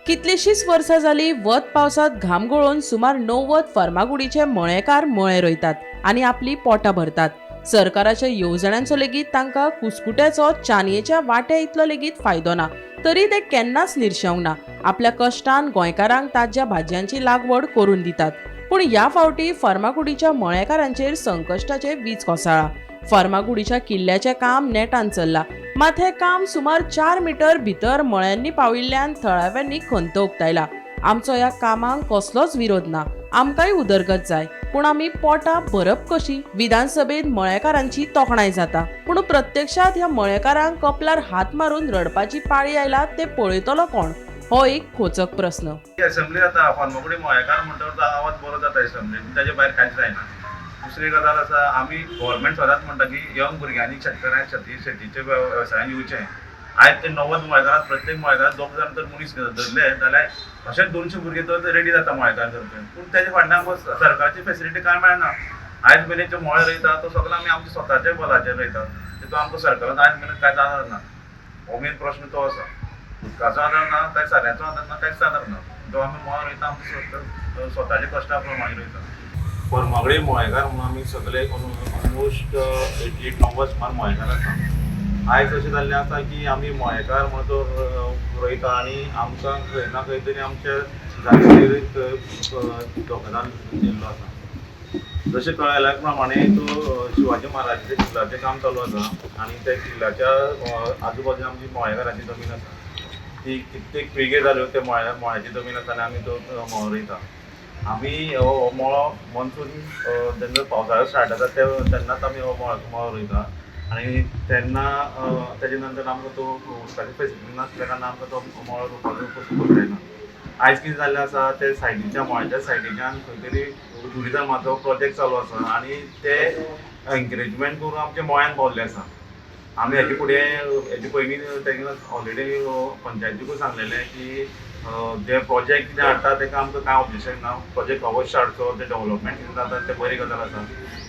कितलीशींच वर्सां जालीं वत पावसांत घाम गळोवन सुमार 90 फर्मागुडीचे मळेकार मळे रोयतात आनी आपली पोटां भरतात. सरकाराच्या येवजण्यांचो लेगीत तांकां कुस्कुट्याचो चानयेच्या वांट्या इतलो लेगीत फायदो ना, तरी ते केन्नाच निर्शेवंक ना. आपल्या कश्टान गोंयकारांक ताज्या भाजयांची लागवड करून दितात. पूण ह्या फावटी फर्मागुडीच्या मळेकारांचेर संकश्टाचे वीज कोसळ्ळा. फर्मागुडीच्या किल्ल्याचें काम नेटान चल्लां, मात हें काम सुमार 4 मिटर भितर मळ्यांनी पाविल्ल्यान थळाव्यांनी खंत उक्तायला. आमचो ह्या कामाक कसलोच विरोध ना, आमकांय उदरगत जाय, पूण आमी पोटां भरप कशी? विधानसभेत मळेकारांची तोखणाय जाता, पूण प्रत्यक्षात ह्या मळेकारांक कपलार हात मारून रडपाची पाळी आयला ते पळयतलो कोण, हो एक खोचक प्रस्न. असेंब्ली जाता, फार्मागुडी मळेकार म्हणटकर आवाज बरो जाता असेंब्लीन, ताजे भायर कांयच जायना. दुसरी गजाल आसा, आमी गव्हर्मेंट सदांच म्हणटा की यंग भुरग्यांनी शेतकऱ्यांक शेतीच्या वेवसायान येवचें. आयज ते 90 मळेकारांत प्रत्येक मळेकारांत 2 जाण तर मनीस धरले जाल्यार अशेच 200 भुरगे तर रेडी जाता मळेकार करपी. पूण तेजे फाटल्यान आमकां सरकारची फेसिलिटी कांय मेळना. आयज मेरेन जे मळे रोयता तो सगळो आमी आमच्या स्वताच्या बलाचेर रोयता, तितून आमकां सरकारान आयज मेरेन कांयच आदार ना. हो मेन प्रश्न तो आसा. उदकाचो आदार ना, कांय साऱ्याचो आदार ना, कांयच आदार ना. जो आमी मळ रोयता आमच्या स्वताच्या कश्टा प्रमाणे रोयता. फर्मागुडी मळेकार म्हणून आमी सगळे ऑलमोस्ट 88-90 सुमार मळेकार आसा. आयज अशें जाल्लें आसा की आमी मळेकार म्हणून तो रोयता आनी आमकां खंय ना खंय तरी आमच्या जागेचेर धोकादार येयल्लो आसा. जशें कळयल्या प्रमाणे तो शिवाजी महाराजाच्या किल्लाचें काम चालू आसा आनी त्या किल्लाच्या आजू बाजून आमची मळेकाराची जमीन आसा. ती कित्येक पिळगे जाल्यो ते मळ्याची जमीन आसा आनी आमी तो मळो रोयता. आमी हो मळो मॉन्सून जेन्ना पावसाळो स्टार्ट जाता तेन्नाच आमी हो मळो रोयता आनी तेन्ना तेजे नंतर आमकां तो उदकाची फेसिलिटी नासल्या कारणान आमकां तो मळो रोवपाचो कसो जायना. आयज कितें जाल्लें आसा, ते सायडीच्या मळ्याच्या सायडीच्यान खंय तरी ट्युरिजमाचो प्रोजेक्ट चालू आसा आनी ते एनक्रोचमेंट करून आमच्या मळ्यान पावल्ले आसा. आमी हेजे फुडें हेजे पयलीं तेंकां ऑलरेडी पंचायतीकूय सांगलेलें की जे प्रोजेक्ट कितें हाडटा तेका आमकां कांय ऑब्जेक्शन ना, प्रोजेक्ट अवश्य हाडचो, ते डेवलपमेंट कितें जाता तें बरी गजाल आसा.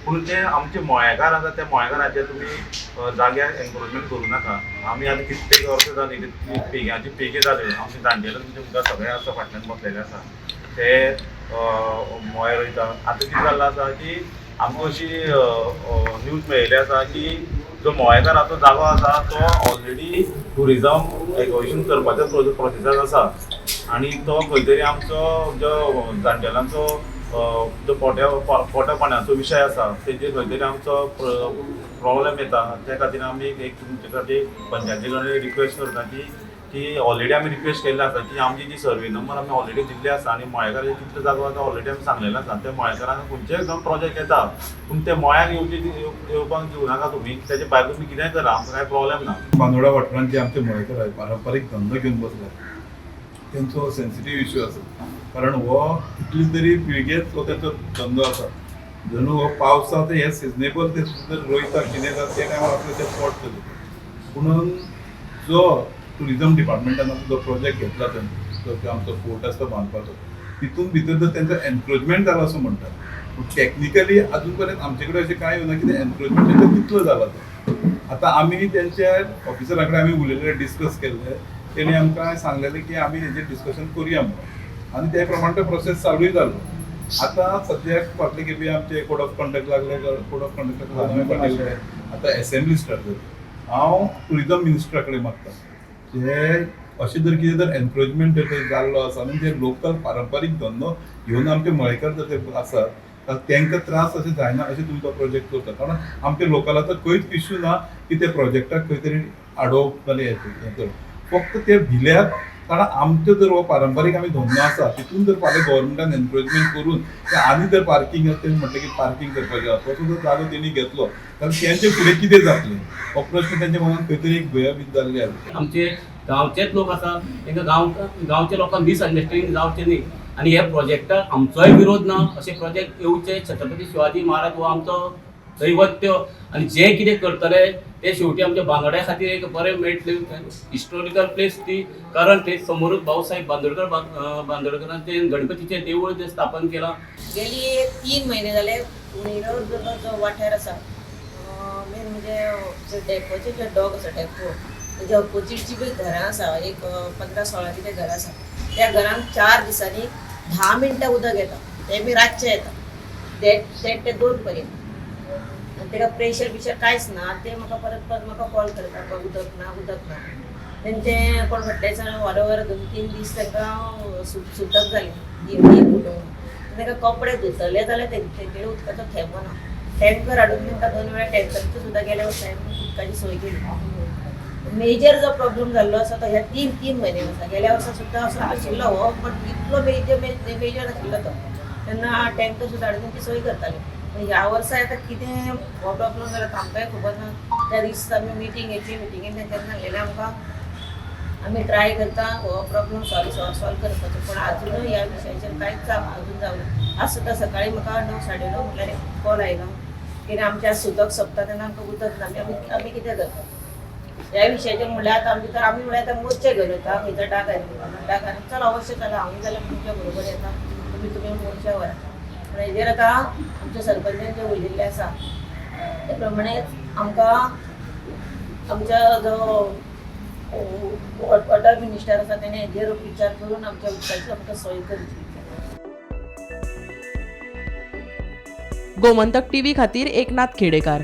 पूण ते आमचे मळेकार आसा त्या मळेकाराचेर तुमी जाग्यार एनक्रोचमेंट करूं नाका. आमी आतां कित्येक वर्सां जालीं, पिळग्याची पिळगे जाल्यो, आमचे जाणटेले तुमचे मुखार सगळे आसा फाटल्यान बसलेले आसा, ते मळे रोयता. आतां कितें जाल्लें आसा की आमकां अशी न्यूज मेळिल्ली आसा की जो मळेकाराचो जागो आसा तो ऑलरेडी ट्युरिजम एक्विजिशन करपाच्या प्रोसेसाक आसा आनी तो खंय तरी आमचो जो जाणटेल्यांचो जो पोट्या पाण्याचो विशय आसा तेजेर खंय तरी आमचो प्रॉब्लेम येता. त्या खातीर आमी एक तुमचे खातीर पंचायती कडेन रिक्वेस्ट करता की ऑलरेडी आमी रिक्वेस्ट केल्ले आसा की आमची जी सर्वे नंबर आमी ऑलरेडी दिल्ले आसा आनी मळेकाराचे कितले जागो आसा ऑलरेडी आमी सांगलेले आसा. त्या मळेकारांक खंयचेय जावं प्रोजेक्ट येता पूण ते मळ्याक येवपाक दिवं नाका तुमी, तेजे भायर तुमी कितेंय करा, आमकां कांय प्रॉब्लेम ना. बांदोडा वाठारांत जे आमचे मळेकार पारंपारीक धंदो घेवन बसला तेंचो सेन्सिटीव इश्यू आसा, कारण हो कितली तरी पिळगेच हो तेंचो धंदो आसा. जणू हो पावसांत हे सिजनेबल ते जर रोयता कितें जाता त्या टायमार आपलें तें पोट चलयता. पुणून जो ट्युरिजम डिपार्टमेंटान जो प्रोजेक्ट घेतला तेंचो जो आमचो फोर्ट आसा बांदपाचो, तितून भितर जर तेंचो एनक्रोचमेंट जाला असो म्हणटात, पूण टॅक्निकली अजून पर्यंत आमचे कडेन अशें कांय येवना की तें एनक्रोचमेंट तेंचो कितलो जाला तो. आतां आमी तेंच्या ऑफिसरा कडेन आमी उलयलेले, डिस्कस केल्ले, तेणी आमकां सांगलेलें की आमी हेजेर डिस्कशन करुया म्हणून आनी त्या प्रमाणे तो प्रोसेस चालूय जालो. आतां सद्याक फाटले खेपे आमचे कोड ऑफ कंडक्ट लागले, कोड ऑफ कंडक्ट आतां एसेंब्ली स्टार्ट जाली. हांव ट्युरिजम मिनिस्टरा कडेन मागता, जे अशें जर कितें जर एनक्रोचमेंट जर जाल्लो आसा आनी जे लोकल पारंपारीक धंदो घेवन आमचे मळेकार जर ते आसात तर तांकां त्रास अशें जायना अशें तुमी तो प्रोजेक्ट करता, कारण आमच्या लोकलाचो खंयच इश्यू ना की ते प्रोजेक्टाक खंय तरी आडोवप जाल्यार हें करप, फक्त ते भिल्यात. कारण आमचो जर हो पारंपारीक आमी धंदो आसा तितून जर फाल्यां गव्हर्मेंटान एनक्रोचमेंट करून ते आनी जर पार्किंग आसा तेणी म्हटलें की पार्किंग करपाचें आसा, तसो जर जागो तेणी घेतलो जाल्यार तेंचे फुडें कितें जातलें हो प्रश्न तेंच्या मनान खंय तरी एक भंय जाल्ली आसा. आमचे गांवचेच लोक आसा, तांकां गांवच्या लोकांक मिसअंडरस्टँडींग जावचें न्ही आनी हे प्रोजेक्टाक आमचोय विरोध ना. अशे प्रोजेक्ट येवचे. छत्रपती शिवाजी महाराज हो आमचो दैवत्य आनी जे कितें करतले ते शेवटी आमच्या बांदोड्या खातीर एक बरें मेळटलें, हिस्टोरिकल प्लेस ती, कारण थंय समोरूच भाऊसाहेब बांदोडकर बांदोडकरांचें गणपतीचें देवूळ जें स्थापन केलां. गेली 3 म्हयने जाले उणीरो जो वाठार आसा, मेन म्हणजे डेपोचे जे डॉक आसा, डेपो तेजे अपोजीट जी पळय घरां आसा, एक 15-16 कितें घरां आसा. त्या घरांत 4 दिसांनी 10 मिनटां उदक येता, तें बी रातचें येता, देड देड ते 2 पर्यंत. आनी ताका प्रेशर बिशर कांयच ना. आनी ते म्हाका परत परत म्हाका कॉल करता, "बाबा, उदक ना, उदक ना." तेंचे कोण म्हणटा वारोवर 2-3 दीस तांकां सुतक जालें, तीन कुटुंब. तांकां कपडे धुतले जाल्यार तेंचे उदकाचो थेंबो ना. टँकर हाडून तांकां 2 वेळा टँकरचे सुद्दां गेल्या वर्सा उदकाची सोय केली. मेजर जो प्रॉब्लम जाल्लो आसा तो ह्या 3-3 म्हयने आसा. गेल्या वर्सा सुद्दां असो आशिल्लो हो, पण इतलो मेजर मेजर नाशिल्लो तो, तेन्ना टँकर सुद्दां हाडून तेंची सोय करताले. पण ह्या वर्सा आतां कितें हो प्रॉब्लम जाला आमकांय खबर ना. त्या दीस आमी मिटींग घेतली, मिटिंगेन तेंच्यांनी सांगलेलें आमकां आमी ट्राय करता हो प्रॉब्लम सॉल्व सॉल्व करपाचो, पूण आजुनूय ह्या विशयाचेर कांयच अजून जावना. आज सुद्दां सकाळी म्हाका 9, 9:30 म्हटल्यार एक कॉल आयलो की आमचें आज सुतक सोंपता तेन्ना आमकां उदक ना, आमी कितें करता ह्या विशयाचेर. म्हणल्यार आतां आमची तर आमी म्हणल्यार आतां मोर्चे घेवन वता खंयच्या डागार डागार चल अवश्य चला, हांव जाल्यार तुमच्या बरोबर येता, तुमी तुमी मोर्चा व्हरा. पूण हेजेर आतां आमच्या सरपंचान जें उलयिल्लें आसा ते प्रमाणेच आमकां आमच्या जो वॉटर मिनिस्टर आसा तेणे हेजेर विचार करून आमच्या उदकाची आमकां सोय करची. गोमंतक टीव्ही खातीर एकनाथ खेडेकार.